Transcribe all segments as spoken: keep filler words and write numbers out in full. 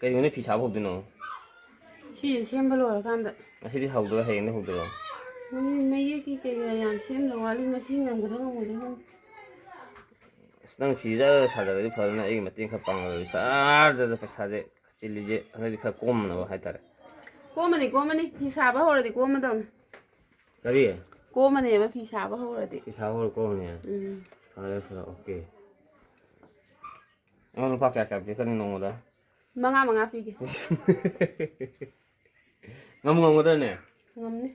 ꯀꯩꯗꯧꯉꯩ ꯐꯤ ꯁꯥꯕ ꯍꯧꯗꯣꯏꯅꯣ? ꯁꯤꯁꯦ ꯁꯦꯝꯕ ꯂꯣꯏꯔꯀꯥꯟꯗ꯫ ꯉꯁꯤꯗꯤ ꯍꯧꯗꯣꯏꯔꯣ, ꯍꯌꯦꯡꯗꯤ ꯍꯧꯗꯣꯏꯔꯣ? ꯃꯌꯦꯛ-, ꯃꯌꯦꯛꯀꯤ ꯀꯩꯀꯥ ꯌꯥꯝ ꯁꯦꯝꯗꯧ ꯋꯥꯠꯂꯤ, ꯉꯁꯤ ꯉꯝꯒꯗ꯭ꯔꯥ ꯉꯝꯃꯣꯏꯗ꯭ꯔꯥ ꯈꯪꯗꯦ꯫ ꯑꯁ, ꯅꯪ ꯐꯤ ꯖꯔ ꯁꯥꯖꯔꯗꯤ ꯐꯗꯧꯅꯦ, ꯑꯩꯒꯤ ꯃꯇꯦꯡ ꯈꯔ ꯄꯥꯡꯉꯒ ꯖꯔ ꯖꯔ ꯖꯔ ꯄꯩꯁꯥꯁꯦ ꯆꯤꯜꯂꯤꯁꯦ ꯍꯟꯗꯛꯇꯤ ꯈꯔ ꯀꯣꯝꯅꯕ ꯍꯥꯏꯇꯥꯔꯦ꯫ ꯀꯣꯝꯃꯅꯤ, ꯀꯣꯝꯃꯅꯤ, ꯐꯤ ꯁꯥꯕ ꯍꯧꯔꯗꯤ ꯀꯣꯝꯃꯗꯧꯅꯤ꯫ ꯀꯔꯤ? ꯀꯣꯝꯃꯅꯦꯕ ꯐꯤ ꯁꯥꯕ ꯍꯧꯔꯗꯤ꯫ ꯐꯤ ꯁꯥꯕ ꯍꯧꯔꯗꯤ ꯀꯣꯝꯃꯅꯤ? ꯎꯝ꯫ ꯐꯔꯦ, ꯐꯔꯦ, OK꯫ ꯑꯩꯉꯣꯟꯗ ꯂꯨꯄꯥ ꯀꯌꯥ ꯀꯌꯥ ꯄꯤꯔꯛꯀꯅꯤ ꯅꯣꯡꯃꯗ? ꯃꯉꯥ ꯃꯉꯥ ꯄꯤꯒꯦ꯫ ꯉꯝ ꯉꯝꯒꯗ꯭ꯔꯅꯦ? ꯉꯝꯅꯤ꯫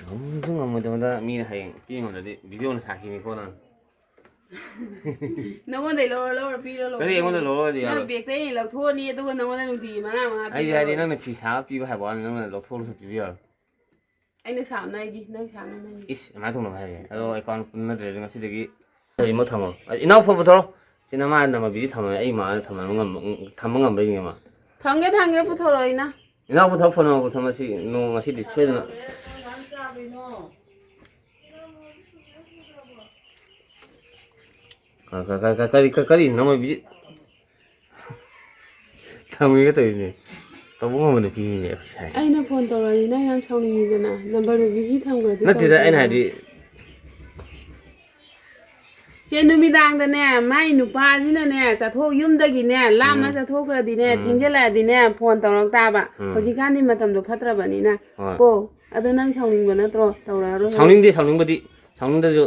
ꯉꯝꯁꯨ ꯉꯝꯃꯣꯏꯗꯕꯗ ꯃꯤꯅ ꯍꯌꯦꯡ ꯄꯤ ꯉꯝꯗ꯭ꯔꯗꯤ video ꯅ ꯁꯥꯈꯤꯅꯤꯀꯣ ꯅꯪ꯫ ꯅꯉꯣꯟꯗꯩ ꯂꯧꯔ ꯂꯧꯔ ꯄꯤꯔ ꯂꯣꯏꯔꯦ꯫ ꯀꯔꯤ ꯑꯩꯉꯣꯟꯗ ꯂꯧꯔꯗꯤ ꯅꯪ ꯌꯥꯔꯣꯏ? Bag ꯇꯩ ꯍꯦꯟꯅ ꯂꯧꯊꯣꯛꯑꯅꯤ, ꯑꯗꯨꯒ ꯅꯉꯣꯟꯗ ꯅꯨꯡꯇꯤꯒꯤ ꯃꯉꯥ ꯃꯉꯥ ꯑꯩꯗꯤ ꯄꯤꯔ ꯍꯥꯏꯗꯤ ꯂꯣꯏꯔꯦ꯫ ꯅꯪꯅ ꯐꯤ ꯁꯥꯕ ꯄꯤꯕ ꯍꯥꯏꯕ ꯋꯥꯅꯤ, ꯅꯪꯅ ꯂꯧꯊꯣꯛꯂꯁꯨ ꯄꯤꯕ ꯌꯥꯔꯣꯏ꯫ ꯑꯩꯅ ꯁꯥꯕꯅ ꯑꯩꯒꯤ, ꯅꯪ ꯁꯥꯕꯅ ꯅꯪꯒꯤ꯫ ꯏꯁ, ꯑꯗꯨꯃꯥꯏꯅ ꯇꯧꯅꯕ ꯍꯥꯏꯔꯦ꯫ ꯑꯗꯣ account ꯄꯨꯟꯅꯗ꯭ꯔꯦ ꯉꯁꯤꯗꯒꯤ꯫ ꯀꯔꯤꯃꯣ ꯊꯝꯃꯣ꯫ ꯑ, ꯏꯅꯥꯎ ꯐꯣꯟ ꯄꯨꯊꯣꯔꯛꯑꯣ꯫ ꯁꯤ ꯅꯃꯥ ꯅꯝꯕꯔ busy ꯊꯝꯃꯣ꯫ ꯑꯩ ꯏꯃꯥꯅ ꯊꯝꯕ ꯉꯝꯕ, ꯊꯝꯕ ꯉꯝꯕ꯭ꯔꯥ ꯌꯦꯡꯒꯦ ꯃꯥ꯫ ꯊꯝꯒꯦ, ꯊꯝꯒꯦ, ꯄꯨꯊꯣꯔꯛꯑꯣ ꯏꯅꯥ꯫ ꯏꯅꯥꯎ ꯄꯨꯊꯣꯔꯛꯑꯣ, ꯐꯣꯟ ꯅꯝꯕꯔ ꯄꯨꯊꯣꯔꯛꯑꯣ꯫ ꯉꯁꯤ, ꯉꯁꯤꯗꯤ ꯁꯣꯏꯗꯅ꯫ ꯀ-, ꯀ-, ꯀ-, ꯀ-, ꯀꯔꯤ, ꯀ-, ꯀꯔꯤ ꯅꯃꯥ busy? ꯊꯝꯒꯦꯒ ꯇꯧꯔꯤꯅꯦ꯫ ꯇꯧꯕ ꯉꯝꯕ ꯅꯨꯄꯤꯅꯤꯅꯦ ꯑꯩꯈꯣꯏ ꯁꯥꯏ꯫ ꯑꯩꯅ ꯐꯣꯟ ꯇꯧꯔꯗꯤ ꯅꯪ ꯌꯥꯝ ꯁꯥꯎꯅꯤꯡꯉꯤꯗꯅ, ꯅꯝꯕꯔꯗꯣ busy ꯊꯝꯈ꯭ꯔꯗꯤ ꯅꯠꯇꯦꯗ, ꯑꯩꯅ ꯇꯧꯗꯦꯗꯅ꯫ ꯍꯥꯏꯗꯤ ꯁꯦ ꯅꯨꯃꯤꯗꯥꯡꯗꯅꯦ, ꯃꯥꯏ ꯅꯨꯄꯥꯁꯤꯅꯅꯦ, ꯆꯠꯊꯣꯛ-, ꯌꯨꯝꯗꯒꯤꯅꯦ, ꯂꯥꯞꯅ ꯎꯝ꯫ ꯆꯠꯊꯣꯛꯈ꯭ꯔꯗꯤꯅꯦ, ꯎꯝ꯫ ꯊꯦꯡꯖꯤꯜꯂꯛꯑꯗꯤꯅꯦ, ꯐꯣꯟ ꯇꯧꯔꯛ ꯇꯥꯕ꯫ ꯎꯝ꯫ ꯍꯧꯖꯤꯛꯀꯥꯟꯗꯤ ꯃꯇꯝꯗꯣ ꯐꯠꯇ꯭ꯔꯕꯅꯤꯅ꯫ ꯍꯣꯏ꯫ ꯀꯣ? ꯑꯗꯣ ꯅꯪ ꯁꯥꯎꯅꯤꯡꯕ ꯅꯠꯇ꯭ꯔꯣ? ꯇꯧꯔꯛꯑꯔꯣꯏ ꯍꯥꯏꯕ꯫ ꯁꯥꯎꯅꯤꯡꯗꯦ, ꯁꯥꯎꯅꯤꯡꯕꯗꯤ꯫ ꯁꯥꯎꯅꯤꯡꯗ꯭ꯔꯁꯨ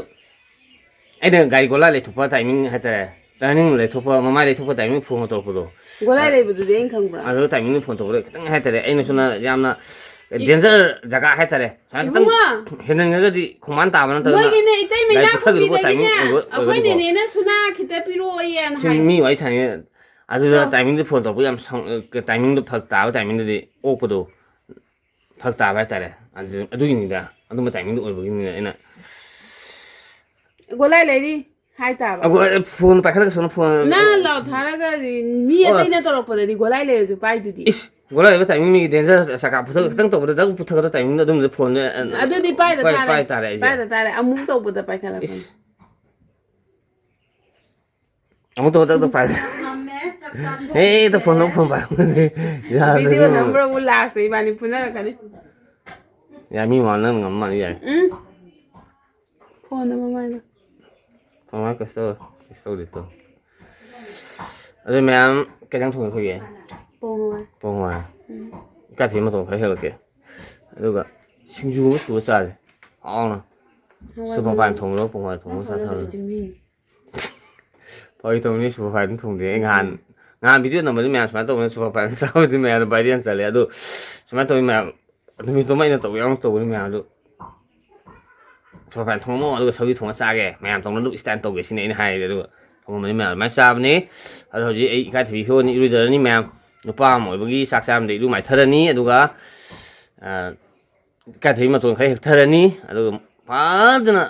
ꯑꯩꯅ ꯒꯥꯔꯤ ꯒꯣꯂꯥꯏ ꯂꯩꯊꯣꯛꯄ timing ꯍꯥꯏꯇꯥꯔꯦ, turning ꯂꯩꯊꯣꯛꯄ, ꯃꯃꯥꯏ ꯂꯩꯊꯣꯛꯄ timing ꯐꯣꯟ ꯇꯧꯔꯛꯄꯗꯣ꯫ ꯒꯣꯂꯥꯏ ꯑ-, ꯂꯩꯕꯗꯨꯗꯤ ꯑꯩꯅ ꯈꯪꯕ꯭ꯔꯥ? ꯑꯗꯨ timingꯗꯨ ꯐꯣꯟ ꯇꯧꯕꯗ ꯈꯤꯇꯪ ꯍꯥꯏꯇꯥꯔꯦ, ꯑꯩꯅꯁꯨ ꯅ-, ꯌꯥꯝꯅ ꯏ- danger ꯖꯒꯥ ꯍꯥꯏꯇꯥꯔꯦ, ꯁꯨꯃꯥꯏꯅ ꯈꯤꯇꯪ ꯏꯕꯨꯡꯉꯣ! ꯍꯦꯟꯖꯤꯟꯈ꯭ꯔꯒꯗꯤ ꯈꯣꯡꯕꯥꯟ ꯇꯥꯕ ꯅꯠꯇ꯭ꯔꯒꯅ ꯃꯣꯏꯒꯤꯅꯦ, ꯏꯇꯩꯃ ꯒꯥꯔꯤ ꯏꯅꯥꯛ ꯄꯨꯊꯈꯤꯗꯨꯕ timing ꯈꯨꯟꯕꯤꯗꯒꯤꯅꯦ, ꯑꯣꯏꯕ-, ꯑꯩꯈꯣꯏ ꯑꯣꯏꯕꯗꯨꯀꯣ꯫ ꯅꯦꯅꯦꯅ ꯁꯨꯅꯥ ꯈꯤꯇ ꯄꯤꯔꯛꯑꯣꯌꯦꯅ ꯁꯤ ꯍꯥꯏ꯫ ꯃꯤ ꯋꯥꯔꯤ ꯁꯥꯟꯅꯩ, ꯑꯗꯨꯗ ꯆꯥꯎ꯫ Timingꯗꯨ ꯐꯣꯟ ꯇꯧꯔꯛꯄ ꯌꯥꯝ ꯁꯥꯎ-, timingꯗꯨ ꯐꯔꯛ ꯇꯥꯕ timingꯗꯨꯗꯤ ꯑꯣꯛꯄꯗꯣ꯫ ꯐꯔꯛ ꯇꯥꯕ ꯍꯥꯏꯇꯥꯔꯦ꯫ ꯑꯗꯨ, ꯑꯗꯨꯒꯤꯅꯤꯗ, ꯑꯗꯨꯝꯕ timingꯗꯨ ꯑꯣꯏꯕꯒꯤꯅꯤꯅ ꯑꯩꯅ ꯒꯣꯂꯥꯏ ꯂꯩꯔꯤ ꯍꯥꯏ ꯇꯥꯕ꯫ ꯑꯒꯣ, ꯑꯦ, ꯐꯣꯟ ꯄꯥꯏꯈꯠꯂꯒ ꯁꯣꯝꯗ ꯐꯣꯟ ꯅ ꯂꯥꯎ ꯊꯥꯔꯒ ꯃꯤ ꯑꯣ꯫ ꯑꯇꯩꯅ ꯇꯧꯔꯛꯄꯗꯗꯤ ꯒꯣꯂꯥꯏ ꯂꯩꯔꯁꯨ ꯄꯥꯏꯗꯨꯗꯤ꯫ ꯏꯁ, ꯒꯣꯂꯥꯏ ꯂꯩꯕ timing ꯃꯤꯒꯤ danger ꯆꯀꯥ ꯄꯨꯊꯣꯛ-, ꯈꯤꯇꯪ ꯇꯧꯕꯗ ꯗꯛ ꯄꯨꯊꯣꯛꯀꯗꯕ timingꯗ ꯑꯗꯨꯝꯕꯗ ꯐꯣꯟꯗ, ꯑ, ꯑꯗꯨꯗꯤ ꯄꯥꯏꯗ ꯄꯥꯏ-, ꯇꯥꯔꯦ꯫ ꯄꯥꯏ ꯇꯥꯔꯦ ꯑꯩꯁꯦ꯫ ꯄꯥꯏꯗ ꯇꯥꯔꯦ꯫ ꯑꯃꯨꯛ ꯇꯧꯕꯗ ꯄꯥꯏꯈꯠꯂꯛꯄꯅꯤ꯫ ꯏꯁ꯫ ꯑꯃꯨꯛ ꯇꯧꯕꯗ ꯗꯛ ꯄꯥꯏ-, ꯍꯦꯛꯇ ꯐꯣꯟꯗꯣ ꯐꯣꯟ ꯄꯥꯏ꯫ ꯌꯥꯗ꯭ꯔꯦ꯫ ꯚꯤꯗꯤꯑꯣ ꯅꯝꯕ꯭ꯔꯕꯨ ꯂꯥꯁꯇ ꯏꯕꯥꯅꯤ ꯐꯨꯅꯔꯛꯀꯅꯤ꯫ ꯌꯥ, ꯃꯤ ꯃꯃꯥꯡ ꯅꯪ ꯉꯝ ꯃꯥꯜꯂꯦ, ꯌꯥꯏ꯫ ꯎꯝ꯫ ꯐꯣꯟꯗ ꯃꯃꯥꯏꯗꯣ꯫ ꯃꯃꯥꯏ ꯀꯩꯁꯨ ꯇꯧꯔꯣꯏ꯫ ꯀꯩꯁꯨ ꯇꯧꯗꯦ ꯇꯣ꯫ ꯑꯗꯨ ꯃꯌꯥꯝ ꯀꯩ ꯏꯟꯖꯥꯡ ꯊꯣꯡꯉꯦ ꯑꯩꯈꯣꯏꯒꯤ? ꯄꯣꯡ ꯍꯋꯥꯏ꯫ ꯄꯣꯡ ꯍꯋꯥꯏ꯫ ꯎꯝ꯫ ꯏꯀꯥꯏꯊꯕꯤ ꯃꯇꯣꯟ ꯈꯔ ꯍꯦꯜꯂꯛꯀꯦ꯫ ꯑꯗꯨꯒ ꯁꯤꯡꯖꯨ ꯑꯃ ꯁꯨꯔ ꯆꯥꯁꯦ꯫ ꯍꯥꯎꯅ꯫ ꯍꯋꯥꯏ ꯁꯨꯄꯔ ꯐꯥꯏꯟ ꯃꯪꯒꯜ꯫ ꯊꯣꯡꯕꯗꯣ ꯄꯣꯡ ꯍꯋꯥꯏ ꯊꯣꯡꯕ ꯅꯪ ꯆꯥꯊꯔꯒ꯫ ꯍꯧꯖꯤꯛ ꯃꯤ꯫ ꯐꯥꯒꯤ ꯇꯧꯅꯤ, ꯁꯨꯄꯔ ꯐꯥꯏꯟ ꯊꯣꯡꯗꯦ꯫ ꯑꯩ ꯅꯍꯥꯟ, ꯅꯍꯥꯟ ꯚꯤꯗꯤꯑꯣ ꯅꯝꯕꯗꯤ ꯃꯌꯥꯝ ꯁꯨꯃꯥꯏꯅ ꯇꯧꯕꯅꯤ, ꯁꯨꯄꯔ ꯐꯥꯏꯟ ꯆꯥꯕꯗꯤ ꯃꯌꯥꯝꯗ ꯚꯥꯏꯔꯦꯜ ꯆꯠꯂꯦ꯫ ꯑꯗꯨ ꯁꯨꯃꯥꯏꯅ ꯇꯧꯋꯤ ꯃꯌꯥꯝ, ꯅꯨꯃꯤꯠꯇꯨꯃ ꯑꯩꯅ ꯇꯧꯕ ꯌꯥꯎꯅ ꯇꯧꯕꯅꯤ ꯃꯌꯥꯝ꯫ ꯑꯗꯨ ꯁꯨꯄꯔ ꯐꯥꯏꯟ ꯊꯣꯡꯉꯝꯃꯣ, ꯑꯗꯨꯒ ꯁꯧꯒ꯭ꯔꯤ ꯊꯣꯡꯉ ꯆꯥꯒꯦ, ꯃꯌꯥꯝ ꯇꯧꯅ ꯑꯗꯨꯝ ꯏꯁꯇꯥꯏꯜ ꯇꯧꯒꯦ ꯁꯤꯅꯤ ꯑꯩꯅ ꯍꯥꯏꯔꯤꯁꯦ꯫ ꯑꯗꯨꯒ ꯊꯣꯡꯉꯝꯕꯅꯤ ꯃꯌꯥꯝ ꯑꯗꯨꯃꯥꯏꯅ ꯆꯥꯕꯅꯤ꯫ ꯑꯗꯣ ꯍꯧꯖꯤꯛ ꯑꯩ ꯏꯀꯥꯏꯊꯕꯤ ꯍꯦꯛꯑꯅꯤ, ꯏꯔꯨꯖꯔꯅꯤ ꯃꯌꯥꯝ꯫ ꯅꯨꯄꯥ ꯑꯃ ꯑꯣꯏꯕꯒꯤ ꯆꯥꯛ ꯆꯥꯔꯝꯗ ꯏꯔꯨ ꯃꯥꯏꯊꯔꯅꯤ꯫ ꯑꯗꯨꯒ, ꯑ, ꯏꯀꯥꯏꯊꯕꯤ ꯃꯇꯣꯟ ꯈꯔ ꯍꯦꯛꯊꯔꯅꯤ꯫ ꯑꯗꯨꯒ ꯐꯖꯅ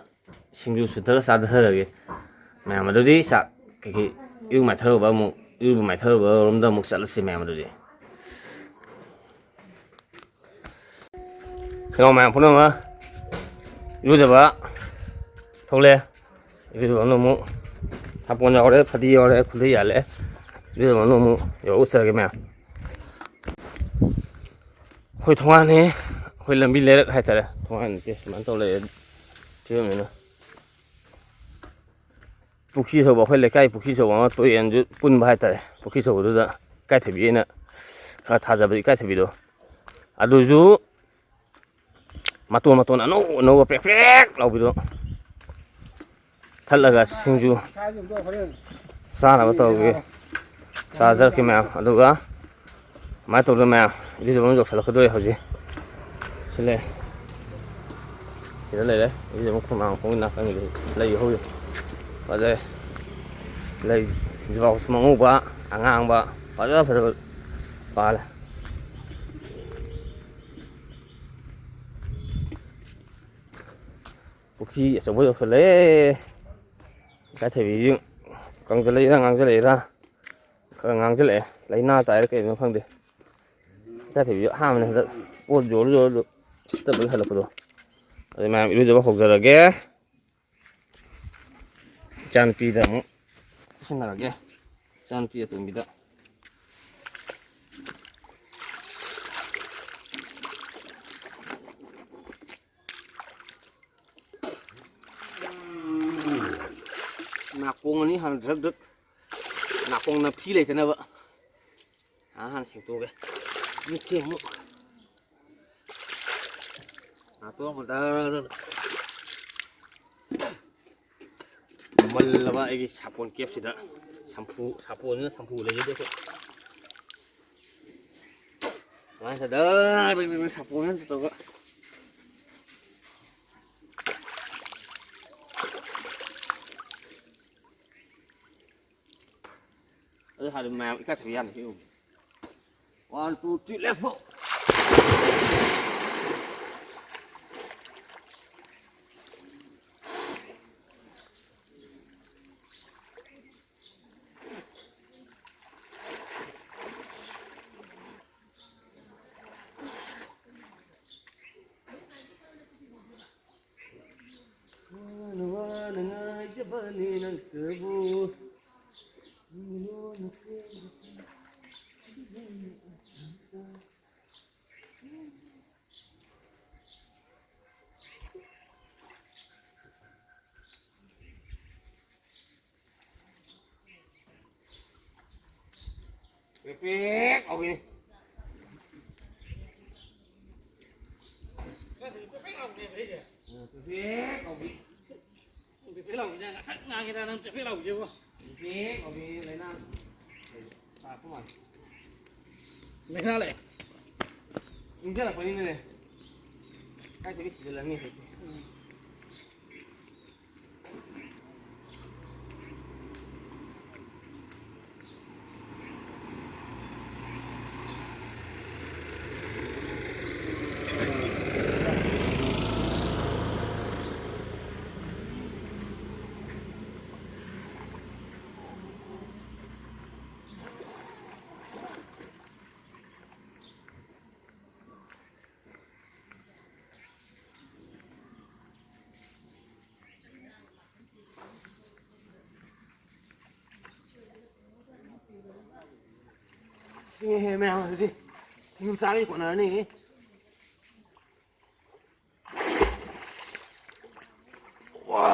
ꯁꯤꯡꯖꯨ ꯁꯨꯊꯔ ꯆꯥꯊꯔꯒꯦ ꯃꯌꯥꯝ꯫ ꯑꯗꯨꯗꯤ ꯆꯥꯛ ꯀꯩꯀꯩ ꯏꯔꯨ ꯃꯥꯏꯊꯔꯨꯕ ꯑꯃꯨꯛ, ꯏꯔꯨꯕ ꯃꯥꯏꯊꯔꯨꯕ ꯔꯣꯝꯗ ꯑꯃꯨꯛ ꯆꯠꯂꯁꯤ ꯃꯌꯥꯝ꯫ ꯑꯗꯨꯗꯤ ꯀꯩꯅꯣ ꯃꯌꯥꯝ ꯄꯨꯝꯅꯃꯛ ꯏꯔꯨꯖꯕ ꯊꯣꯛꯂꯦ꯫ ꯏꯔꯨꯖꯕ ꯑꯃꯨꯛ ꯁꯥꯄꯣꯟ ꯌꯥꯎꯔꯦ, ꯐꯗꯤ ꯌꯥꯎꯔꯦ, ꯈꯨꯗꯩ ꯌꯥꯜꯂꯦ꯫ ꯏꯔꯨꯖꯕ ꯑꯃꯨꯛ ꯌꯧꯔ ꯎꯠꯆꯔꯒꯦ ꯃꯌꯥꯝ꯫ ꯑꯩꯈꯣꯏ ꯊꯣꯡꯒꯥꯟꯅꯦ, ꯑꯩꯈꯣꯏ ꯂꯝꯕꯤ ꯂꯩꯔꯛ ꯍꯥꯏꯇꯥꯔꯦ꯫ ꯊꯣꯡꯒꯥꯟ ꯅꯠꯇꯦ, ꯁꯨꯃꯥꯏꯅ ꯇꯧ ꯂꯩꯔꯦ ꯐꯤꯕꯝꯅꯤꯅ꯫ ꯄꯨꯈ꯭ꯔꯤ ꯑꯆꯧꯕ, ꯑꯩꯈꯣꯏ ꯂꯩꯀꯥꯏ ꯄꯨꯈ꯭ꯔꯤ ꯑꯆꯧꯕ ꯑꯃ, ꯇꯨꯔꯦꯟꯁꯨ ꯄꯨꯟꯕ ꯍꯥꯏꯇꯥꯔꯦ꯫ ꯄꯨꯈ꯭ꯔꯤ ꯑꯆꯧꯕꯗꯨꯗ ꯏꯀꯥꯏꯊꯕꯤ ꯑꯩꯅ ꯈꯔ ꯊꯥꯖꯕ ꯏꯀꯥꯏꯊꯕꯤꯗꯣ, ꯑꯗꯨꯁꯨ ꯃꯇꯣꯟ ꯃꯇꯣꯟ ꯑꯅꯧ ꯑꯅꯧꯕ ꯄ꯭ꯔꯦꯛ ꯄ꯭ꯔꯦꯛ ꯂꯥꯎꯕꯤꯗꯣ ꯊꯠꯂꯒ ꯁꯤꯡꯖꯨ ꯆꯥꯅꯕ ꯇꯧꯒꯦ꯫ ꯆꯥꯖꯔꯛꯀꯦ ꯃꯌꯥꯝ꯫ ꯑꯗꯨꯒ ꯀꯃꯥꯏꯅ ꯇꯧꯗꯅ ꯃꯌꯥꯝ, ꯏꯔꯨꯖꯕ ꯑꯃ ꯌꯧꯁꯜꯂꯛꯀꯗꯧꯔꯦ ꯍꯧꯖꯤꯛ꯫ ꯁꯤ ꯂꯩ꯫ ꯁꯤꯗ ꯂꯩꯔꯦ꯫ ꯏꯔꯨꯖꯕ ꯈꯣꯡꯅꯥꯡ ꯈꯣꯡꯒꯤ ꯅꯥꯀꯟꯒꯤꯗ ꯂꯩ ꯍꯧꯔꯤ꯫ ꯐꯖꯔꯦ꯫ ꯂꯩ ꯖꯨꯕꯥꯀꯨꯁꯨꯝ ꯑꯉꯧꯕ, ꯑꯉꯥꯡꯕ, ꯐꯖ ꯐꯖꯕ ꯄꯥꯜꯂꯦ꯫ ꯄꯨꯈ꯭ꯔꯤ ꯑꯆꯧꯕ ꯌꯧꯁꯜꯂꯛꯑꯦ꯫ ꯏꯀꯥꯏꯊꯕꯤꯁꯤ ꯀꯪꯁꯤꯜꯂꯛꯏꯔꯥ ꯉꯥꯡꯁꯤꯜꯂꯛꯏꯔꯥ? ꯈꯔ ꯉꯥꯡꯁꯤꯜꯂꯛꯑꯦ꯫ ꯂꯥꯏꯅꯥ ꯇꯥꯏꯔ ꯀꯩꯅꯣ ꯈꯪꯗꯦ꯫ ꯏꯀꯥꯏꯊꯕꯤꯁꯨ ꯑꯍꯥꯟꯕꯅꯦ ꯍꯟꯗꯛ ꯄꯣꯠ ꯌꯣꯜꯂꯨ ꯌꯣꯜꯂꯨ ꯁꯤꯠꯇꯕꯒꯤ ꯍꯜꯂꯛꯄꯗꯣ꯫ ꯑꯗꯨ ꯃꯌꯥꯝ ꯏꯔꯨꯖꯕ ꯍꯧꯖꯔꯒꯦ꯫ ꯏꯆꯥꯅꯨꯄꯤꯗ ꯑꯃꯨꯛ ꯄꯨꯁꯤꯟꯅꯔꯒꯦ꯫ ꯏꯆꯥꯅꯨꯄꯤ ꯑꯇꯣꯝꯕꯤꯗ꯫ ꯅꯥꯀꯣꯡ ꯑꯅꯤ ꯍꯥꯟꯅ ꯗ꯭ꯔꯛ ꯗ꯭ꯔꯛ, ꯅꯥꯀꯣꯡ ꯅꯞꯊꯤ ꯂꯩꯇꯅꯕ꯫ ꯑꯥ, ꯍꯥꯟꯅ ꯁꯦꯡꯇꯣꯛꯑꯒꯦ꯫ ꯃꯤꯠꯁꯦ ꯑꯃꯨꯛ ꯅꯥꯇꯣꯟ ꯑꯃ ꯗꯔ ꯃꯜꯂꯕ ꯑꯩꯒꯤ ꯁꯥꯄꯣꯟ ꯀꯦꯞꯁꯤꯗ ꯁꯝꯄꯨ, ꯁꯥꯄꯣꯟꯁꯤꯅ ꯁꯝꯄꯨ ꯂꯩꯖꯗꯦ ꯑꯩꯈꯣꯏ꯫ ꯑꯗꯨꯃꯥꯏꯅ ꯗꯔ ꯁꯥꯄꯣꯟꯁꯤꯅ ꯇꯧꯔꯒ ꯑꯗꯨ ꯍꯥꯏꯔꯗꯤ ꯃꯌꯥꯝ ꯏꯀꯥꯏꯊꯕꯤ ꯌꯥꯅꯤ ꯁꯤ ꯎꯕꯁꯦ꯫ One, two, three, let's go! ꯋꯥꯅ ꯋꯥꯅ ꯉꯥꯏꯖꯕꯅꯤ ꯅꯪꯇꯕꯨ꯫ ꯄꯦꯛ ꯄꯦꯛ ꯂꯥꯎꯕꯤꯅꯤ꯫ ꯄꯦꯛ ꯄꯦꯛ ꯂꯥꯎꯕꯤ꯫ ꯄꯦꯛ ꯄꯦꯛ ꯂꯥꯎꯕꯤꯅꯦ ꯉꯁꯪ ꯉꯥꯡꯉꯤꯗ ꯅꯪ ꯄꯦꯛ ꯄꯦꯛ ꯂꯥꯎꯕꯤꯁꯤꯕꯣ꯫ ꯄꯦꯛ ꯄꯦꯛ ꯂꯥꯎꯕꯤ ꯂꯩꯅꯥ ꯂꯥꯛꯄ ꯃꯥꯜꯂꯦ꯫ ꯂꯩꯅꯥ ꯂꯩ꯫ ꯏꯟꯖꯜꯂꯛꯄꯅꯤꯅꯅꯦ꯫ ꯀꯥꯏꯗꯒꯤ ꯊꯤꯖꯤꯜꯂꯅꯤ ꯍꯧꯖꯤꯛꯇꯤ꯫ ꯏꯍꯦ, ꯃꯌꯥꯝ ꯑꯗꯨꯗꯤ ꯁꯤꯡꯖꯨ ꯆꯥꯔꯗꯤ ꯀꯣꯟꯅꯔꯅꯤ꯫ ꯋꯥ꯫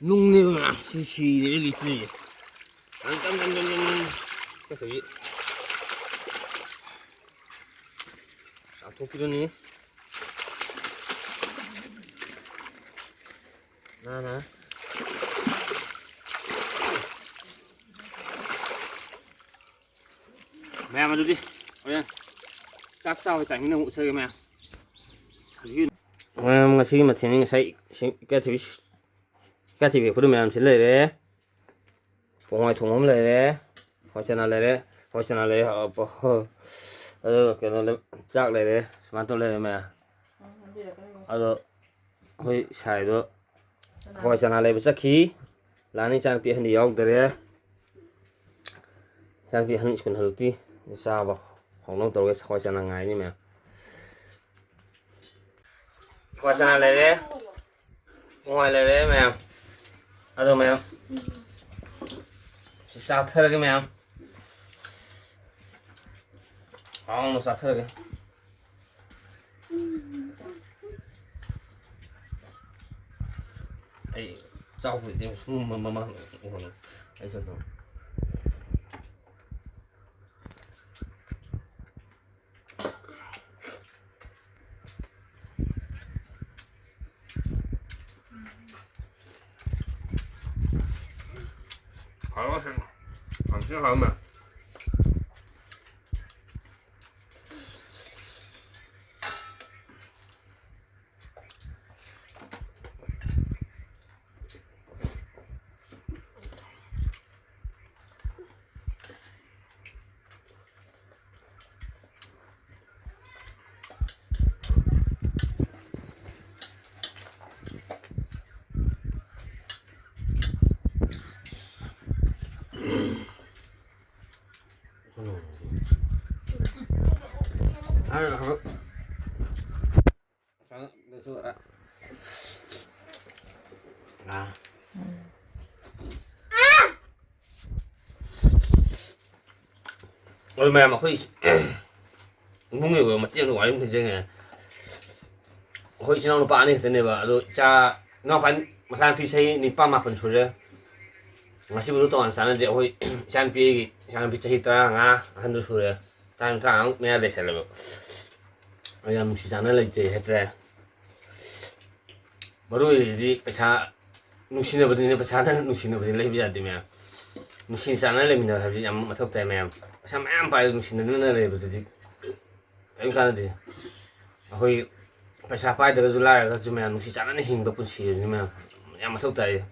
ꯅꯨꯡꯅꯦꯕ ꯁꯤ ꯁꯤꯔꯦ ꯂꯤꯠꯂꯤꯁꯦ꯫ ꯆꯠꯈ꯭ꯔꯕꯤ꯫ ꯆꯥꯊꯣꯛꯄꯤꯔꯅꯤ꯫ ꯅꯥꯅ꯫ ꯃꯌꯥꯝ ꯑꯗꯨꯗꯤ ꯍꯣꯔꯦꯟ ꯆꯥꯛ ꯆꯥꯕꯒꯤ ꯇꯥꯏꯃꯤꯡꯗ ꯑꯃꯨꯛ ꯎꯠꯆꯔꯒꯦ ꯃꯌꯥꯝ꯫ ꯃꯌꯥꯝ ꯉꯁꯤꯒꯤ ꯃꯊꯦꯜꯅꯤ ꯉꯁꯥꯏ ꯏꯁꯤꯡ ꯏꯀꯥꯏꯊꯕꯤ, ꯏꯀꯥꯏꯊꯕꯤ ꯍꯦꯛꯄꯗꯣ ꯃꯌꯥꯝ ꯁꯤ ꯂꯩꯔꯦ꯫ ꯄꯣꯡꯍꯋꯥꯏ ꯊꯣꯡꯕ ꯑꯃ ꯂꯩꯔꯦ꯫ ꯍꯋꯥꯏ ꯆꯅꯥ ꯂꯩꯔꯦ꯫ ꯍꯋꯥꯏ ꯆꯅꯥ ꯂꯩꯔꯦ꯫ ꯑ, ꯄ-, ꯍ-, ꯑꯗꯨꯒ ꯀꯩꯅꯣ ꯂꯩ-, ꯆꯥꯛ ꯂꯩꯔꯦ꯫ ꯁꯨꯃꯥꯏꯅ ꯇꯧ ꯂꯩꯔꯦ ꯃꯌꯥꯝ꯫ ꯑꯗꯣ ꯑꯩꯈꯣꯏ ꯁꯥꯏꯗꯣ ꯍꯋꯥꯏ ꯆꯅꯥ ꯂꯩꯕ ꯆꯠꯈꯤ꯫ ꯂꯥꯛꯑꯅꯤ ꯏꯆꯥꯅꯨꯄꯤ ꯑꯍꯟꯗꯤ ꯌꯥꯎꯗꯔꯦ꯫ ꯏꯆꯥꯅꯨꯄꯤ ꯑꯍꯟ ꯁ꯭ꯀꯨꯜ ꯍꯜꯂꯛꯇꯤ꯫ ꯆꯥꯕ ꯍꯧꯅꯕ ꯇꯧꯔꯒ ꯍꯋꯥꯏ ꯆꯅꯥ ꯉꯥꯏꯔꯅꯤ ꯃꯌꯥꯝ꯫ ꯍꯋꯥꯏ ꯆꯅꯥ ꯂꯩꯔꯦ꯫ ꯍꯋꯥꯏ ꯂꯩꯔꯦ ꯃꯌꯥꯝ꯫ ꯑꯗꯣ ꯃꯌꯥꯝ ꯁꯤ ꯆꯥꯊꯔꯒꯦ ꯃꯌꯥꯝ꯫ ꯍꯥꯎꯅ ꯆꯥꯊꯔꯒꯦ꯫ ꯑꯩ ꯆꯥꯎꯕꯗꯤ ꯁꯨꯝ ꯃ-, ꯃꯃꯥꯡ ꯎꯍꯜꯂꯣ꯫ ꯑꯩꯁꯨ ꯑꯗꯨꯝ꯫ ꯍꯥꯎꯕ ꯁꯦꯡꯅ꯫ ꯌꯥꯝ ꯊꯤꯅ ꯍꯥꯎꯕ ꯃꯌꯥꯝ꯫ ꯑꯗꯨ ꯃꯌꯥꯝ ꯑꯩꯈꯣꯏ ꯏꯃꯨꯡꯒꯤ ꯑꯣꯏꯕ ꯃꯇꯦꯡ ꯑꯃ ꯋꯥꯔꯤ ꯑꯃ ꯅꯤꯡꯁꯤꯡꯉꯦ꯫ ꯑꯩꯈꯣꯏ ꯏꯆꯤꯟ ꯏꯅꯥꯎ ꯅꯨꯄꯥ ꯑꯅꯤ ꯈꯛꯇꯅꯦꯕ꯫ ꯑꯗꯣ ꯏꯆꯥ, ꯏꯅꯥꯎꯄꯥ, ꯃꯆꯥꯅꯨꯄꯤ ꯆꯍꯤ ꯅꯤꯄꯥꯟ ꯃꯥꯄꯟ ꯁꯨꯔꯦ꯫ ꯉꯁꯤꯕꯨ ꯇꯣꯉꯥꯟ ꯆꯥꯟꯅꯗꯦ꯫ ꯑꯩꯈꯣꯏ ꯏꯆꯥꯅꯨꯄꯤ ꯑꯩꯒꯤ, ꯏꯆꯥꯅꯨꯄꯤ ꯆꯍꯤ ꯇꯔꯥꯃꯉꯥ ꯑꯍꯟꯗꯨ ꯁꯨꯔꯦ꯫ ꯇꯔꯥ-, ꯇꯔꯥꯃꯉꯥ ꯃꯌꯥ ꯂꯩꯁꯜꯂꯦꯕ꯫ ꯑꯩ ꯌꯥꯝ ꯅꯨꯡꯁꯤ ꯆꯥꯟꯅ ꯂꯩꯖꯩ ꯍꯥꯏꯇꯥꯔꯦ꯫ ꯃꯔꯨ ꯑꯣꯏꯔꯤꯗꯤ ꯄꯩꯁꯥ, ꯅꯨꯡꯁꯤꯅꯕꯗꯨꯅꯦ꯫ ꯄꯩꯁꯥꯅ ꯅꯨꯡꯁꯤꯅꯕꯗꯤ ꯂꯩꯕ ꯌꯥꯗꯦ ꯃꯌꯥꯝ꯫ ꯅꯨꯡꯁꯤ ꯆꯥꯟꯅꯅ ꯂꯩꯃꯤꯟꯅꯕ ꯍꯥꯏꯕꯁꯤ ꯌꯥꯝ ꯃꯊꯧ ꯇꯥꯏ ꯃꯌꯥꯝ꯫ ꯄꯩꯁꯥ ꯃꯌꯥꯝ ꯄꯥꯏꯔꯒ ꯅꯨꯡꯁꯤꯅꯗꯅ ꯂꯩꯕꯗꯨꯗꯤ ꯀꯔꯤꯝ ꯀꯥꯟꯅꯗꯦ꯫ ꯑꯩꯈꯣꯏ ꯄꯩꯁꯥ ꯄꯥꯏꯗ꯭ꯔꯒꯁꯨ ꯂꯥꯏꯔꯒꯁꯨ ꯃꯌꯥꯝ ꯅꯨꯡꯁꯤ ꯆꯥꯟꯅꯅ ꯍꯤꯡꯕ ꯄꯨꯟꯁꯤ ꯑꯁꯤ ꯃꯌꯥꯝ ꯌꯥꯝ ꯃꯊꯧ ꯇꯥꯏ꯫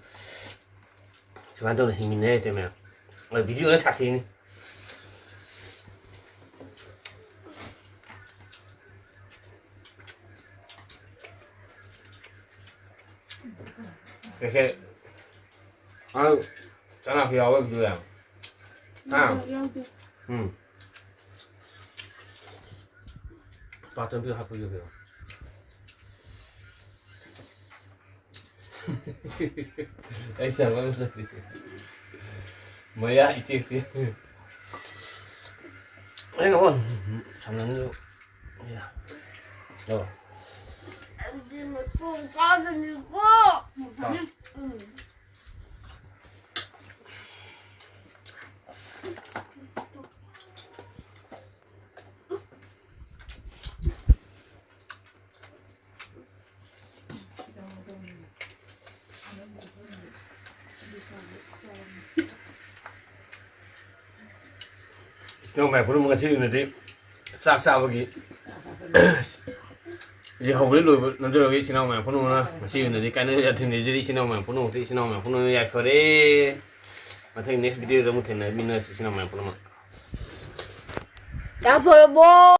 ꯁꯨꯃꯥꯏꯅ ꯇꯧꯅ ꯍꯤꯡꯃꯤꯟꯅ ꯌꯥꯏ ꯃꯌꯥꯝ꯫ ꯑꯗꯣ ꯚꯤꯗꯤꯑꯣꯗ ꯁꯥꯈꯤꯅꯤ꯫ ꯀꯩꯀꯩ? ꯑꯪ, ꯆꯅꯥꯁꯨ ꯌꯥꯎꯕ ꯑꯗꯨꯗ? ꯍꯥ? ꯌꯥꯎꯗꯦ꯫ ꯎꯝ꯫ ꯄꯥꯇ꯭ꯔ ꯑꯝꯇ ꯍꯥꯞꯄꯤꯌꯨ ꯀꯩꯅꯣ꯫ ꯑꯩ ꯁꯥꯟꯅꯕ ꯉꯝꯖꯗꯦ꯫ ꯃꯌꯥ ꯏꯇꯦꯛ ꯇꯦꯛ꯫ ꯑꯩ ꯅꯉꯣꯟ ꯁꯥꯟꯅꯅꯤꯡꯉꯤ꯫ ꯌꯥ꯫ ꯂꯧꯔꯣ꯫ ꯑꯗꯨꯗꯤ ꯃꯇꯣꯡ ꯆꯥꯗꯣꯏꯅꯤꯀꯣ꯫ ꯆꯥꯎ꯫ ꯎꯝ꯫ ꯏꯆꯤꯟ ꯏꯅꯥꯎ ꯃꯌꯥꯝ ꯄꯨꯝꯅꯃꯛ ꯉꯁꯤꯒꯤ ꯑꯣꯏꯅꯗꯤ ꯆꯥꯛ ꯆꯥꯕꯒꯤ ꯍꯧꯕꯗꯩ ꯂꯣꯏꯕ ꯅꯝꯖꯔꯒ ꯏꯆꯤꯟ ꯏꯅꯥꯎ ꯃꯌꯥꯝ ꯄꯨꯝꯅꯃꯛꯅ ꯉꯁꯤꯒꯤ ꯑꯣꯏꯅꯗꯤ ꯀꯥꯏꯅ ꯌꯥꯊꯪ ꯅꯤꯖꯔꯤ꯫ ꯏꯆꯤꯟ ꯏꯅꯥꯎ ꯃꯌꯥꯝ ꯄꯨꯝꯅꯃꯛꯇꯤ ꯏꯆꯤꯟ ꯏꯅꯥꯎ ꯃꯌꯥꯝ ꯄꯨꯝꯅꯃꯛ ꯌꯥꯏꯐꯔꯦ꯫ ꯃꯊꯪ next videoꯗ ꯑꯃꯨꯛ ꯊꯦꯡꯅꯃꯤꯟꯅꯔꯁꯤ ꯏꯆꯤꯟ ꯏꯅꯥꯎ ꯃꯌꯥꯝ ꯄꯨꯝꯅꯃꯛ꯫ ꯌꯥꯏꯐꯔꯕꯣ?